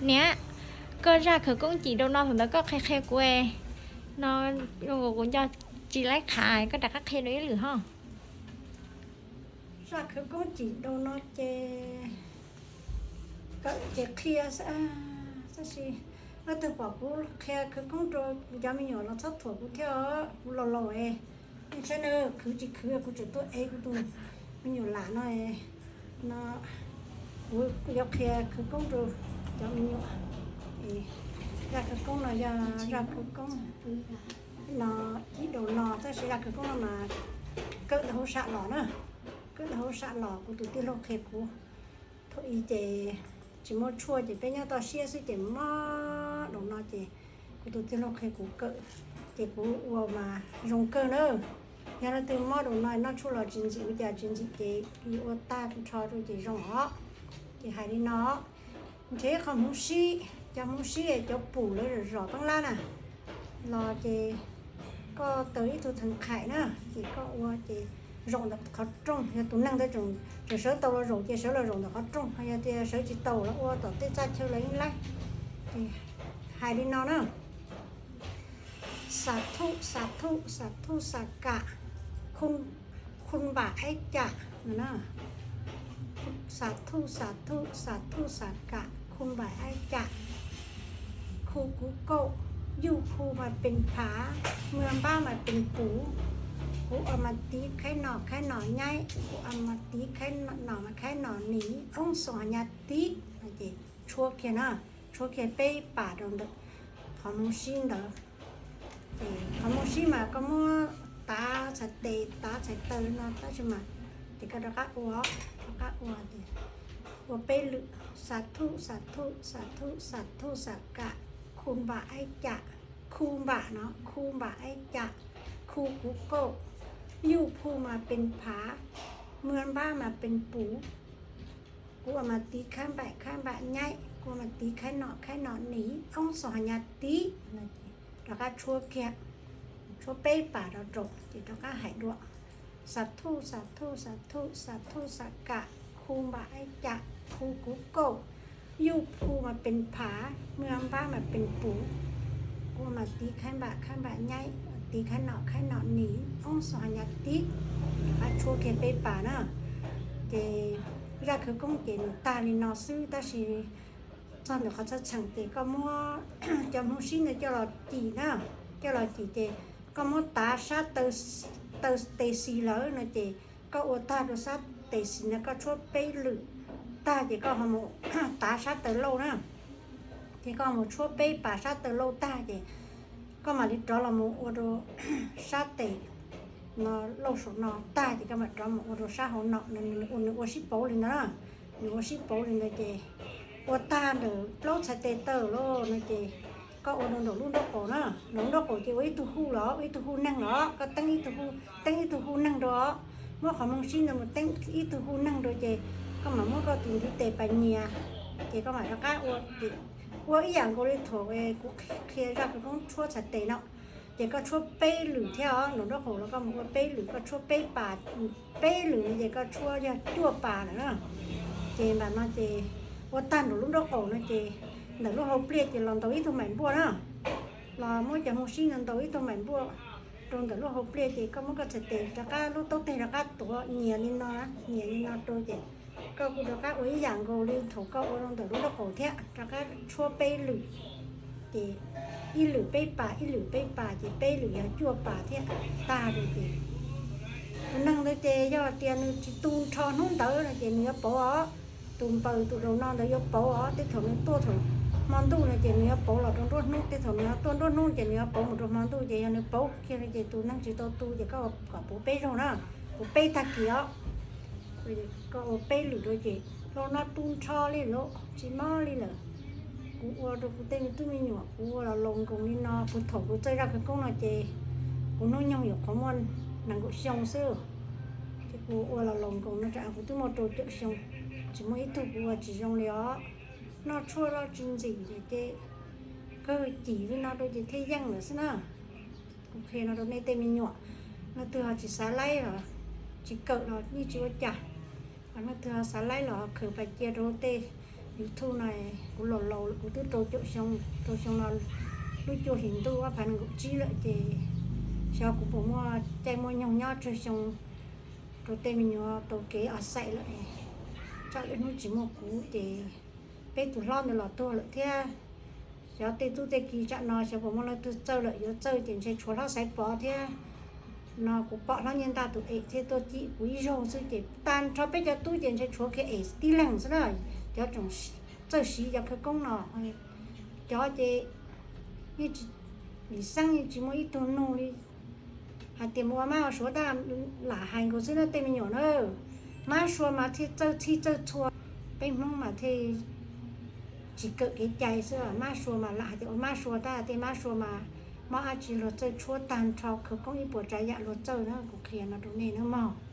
Niam, koj zaj khawv koob cim rau no thaum ntawd koj qhia qhia kuv no, kuv nco tsis laib qhav, koj rov qab qhia rau ib lwm ho. Zaj khawv koob cim rau no ces kawm ces qhia xwb, tab sis leej twg pom kuv qhia khawv koob rau kuv cov me nyuam los txhob thuam kuv thiab os, kuv laus laus es. Nej saib na, khwv tsis khwv kuv tseem tuaj ev kuv tus me nyuam lam no no, kuv yuav qhia khawv koob rau cov me nyuam. Zaj khawv koob no yog zaj khawv koob no cim rau no, tab sis zaj khawv koob no mas kawm ntawm hauv sam los na, kawm ntawm hauv sam los kuv tus tij laug qhia kuv. Thaum ub ces tsis muaj tshuaj ces peb nyob toj siab xwb ces mob rau no ces kuv tus tij laug qhia kuv kawm, ces kuv ua mas zoo kawg na. Yog leej twg mob rau no noj tshuaj los tsis ntxim ua cas tsis ntxim ces ua tag nrho rau ces zoo os. Ces hais li no, nrhiav qhov hmoov sib, cov hmoov sib cov pum lawv zom zom pab lab na, los ces koj taws ib tug theem qhaim na, ces koj ua ces zaum ntawm qhov rooj, yog tus neeg ntawd tseem sawv tau los zaum ces sawv los zaum ntawm qhov rooj, yog tias sawv tsis tau los ua tom tej txaj chaw los yeej laib. Ces hais li no na, xav thuj xav thuj xav thuj xav kam, khu npam aib cam no, xav thuj xav thuj xav thuj xav kam khu npam aib cam, khu kuv kaum, yuj phu mas pes phav, mwa npab mas pes puv, kuv ua mas tiv khaib nom khaib nom nyaib, kuv ua mas tiv khaib nom mas khaib nom nis, oob xoo hnyas tib. Ces tshuab kiag na, tshuab kiag peb pas rau ntawm qhov hmoov sib ntawd. Ces qhov hmoov sib mas koj muab tav txhais tes tav txhais taw no tab sis mas ces koj rov qab ua, rov qab ua ces ua peb lwm, xav thuj xav thuj xav thuj xav thuj xav kam, khu npam aib cam, khu npam no khu npam aib cam, khu kuv kaum, yuj phu mas pes phav, mwa npab mas pes puv, kuv ua mas tiv khaib npam khaib npam nyaib, kuv ua mas tiv khaib nom khaib nom nis, oob xoo hnyas tib. Rov qab tshuab kiag, tshuab peb pas rau rau ces rov qab hais dua, xav thuj xav thuj xav thuj xav thuj xav kam, khu npam aib cam, khu kuv kaum, yuj phu mas pes phav, mwa npab mas pes puv, kuv ua mas tiv khaib npam khaib npam nyaib, tiv khaib nom khaib nom nis, oob xoo hnyas tib. Rov qab tshuab kiag peb pas na. Ces zaj khawv koob ces nws tag li no xwb tab sis txog ntawm qhov txhaj txheem ces koj muab cov hmoov sib ntawd coj los cim na, coj los cim ces koj muab tav sab taw tes xis lawm no ces koj ua tag rau sab tes xis no koj tshuab peb lwm tag ces koj ho mus tav sab taw lauj na. Ces koj mus tshuab peb pas sab taw lauj tag ces koj mam li rov los mus ua rau sab tes no lauj saum no tag ces koj mam rov mus ua rau sab hauv no, nws ua sib pauv li ntawd na. Nws ua sib pauv li ntawd ces ua tag ntawm plaub txhais tes taw lauj no ces koj ua rau nraum lub nraub qaum na. Nraum lub nraub qaum ces ua ib tug hu los ib tug hu neeg los koj teeb ib tug hu, teeb ib tug hu neeg rau os. Muab qhov hmoov sib ntawd mus teeb ib tug hu neeg rau ces koj mam muab koj tus ntiv tes pas nyias ces koj mam rov qab ua, ua ib yam nkaus li thaum kuv qhia zaj khawv koob tshuab txhais tes no. Ces koj tshuab peb lwm thiab os, nraum nraub qaum los koj mus ua peb lwm, koj tshuab peb pas, peb lwm no ces koj tshuab yog cuaj pas lawm na. Ces nram no ces ua tag nraum lub nraub qaum no ces ntawm lub hauv pliaj ces los ntaus ib tug maim npuaj na. Los muab cov hmoov sib no ntaus ib tug maim npuaj rau ntawm lub hauv pliaj ces koj muab koj txhais tes rov qab lub taub teg rov qab tuav nyias li no, nyias li no rau ces koj kuj rov qab ua ib yam nkaus li thaum koj ua rau ntawm lub nraub qaum thiab, rov qab tshuab peb lwm. Ces ib lwm peb pas, ib lwm peb pas ces peb lwm yog cuaj pas thiab. Tag rau ces tus neeg ntawd ces yog tias nws tsis tu nrho hnub ntawd no ces nws yuav pauv os. Tus npaws tus daus no ntawd yuav pauv os, tej thaum nws tuaj thaum hmo ntuj no ces nws yuav pauv los rau nruab hnub, tej thaum nws tuaj nruab hnub ces nws yuav pauv mus rau hmo ntuj. Ces yog nws pauv kiag no ces tus neeg tsis tau tu ces koj kom pauv peb zaug na, pauv peb tag kis os. Koj ua peb lwm rau ces hlo no tu nrho li lawm, tsis mob li lawm. Kuv ua rau kuv tej me tub me nyuam kuv ua los laus nkoos li no, kuv thaum kuv txawj zaj khawv koob no ces kuv hnub nyoog yuav qhuav muaj nees nkaum xyoo xwb. Ces kuv ua los laus nkoos no ces kuv twb muaj rau caum xyoo, tsis muaj ib tug kuv ua tsis zoo li os. Noj tshuaj los tsis ntxim ces kawg cim li no rau ces thiaj yeej lawm xwb na. Kuv qhia no rau nej tej me nyuam, leej twg ho tsis xav laib los tsis kawm los yeej tsis ua cas. Ho leej twg ho xav laib los khaws pais cia rau tej YouTube no, kuv laus laus lawm Kuv twb rau caum xyoo, rau xyoo no lub cuaj hlis ntuj ob phav nees nkaum tsib lawm ces xyov kuv puas muaj caij muaj nyoog nyob tsawg xyoo rau tej me nyuam tau kev o xaim lawm. Tsam lwm hnub tsis muaj kuv ces peb tus hlob ntawd los tuag lawm thiab. Xyov tej tub tej ki tsam no xyov puas muaj leej twg txawj lawm, yuav txawj ces ntshe tshuav hlob Xaiv Pov thiab. No kuv pom hlob Nyiaj Ntaj tus em thiab tuaj cim kuv ib zaug xwb ces tag nrho peb cov tub ces ntshe tshuav kiag em tib leeg xwb na. Cov tsoom txawj siv cov khawv koob no, cov ces yeej tsis, Lis Xeeb yeej tsis muaj ib tug nug li hais tias mus ua mab ua suav tab, lam hais nkaus xwb na tej me nyuam na. Mab sua mas thiaj txawj txhij txawj txhua, peb Hmoob mas thiaj tsis kawm kev cai xwb. Mab sua mas lam hais tias ua mab sua tab, tej mab sua mas mob dab tsi luag txawj tshuab tag nrho, khawv koob ib puas tsav yam luag txawj na, kuv qhia no rau nej na mog.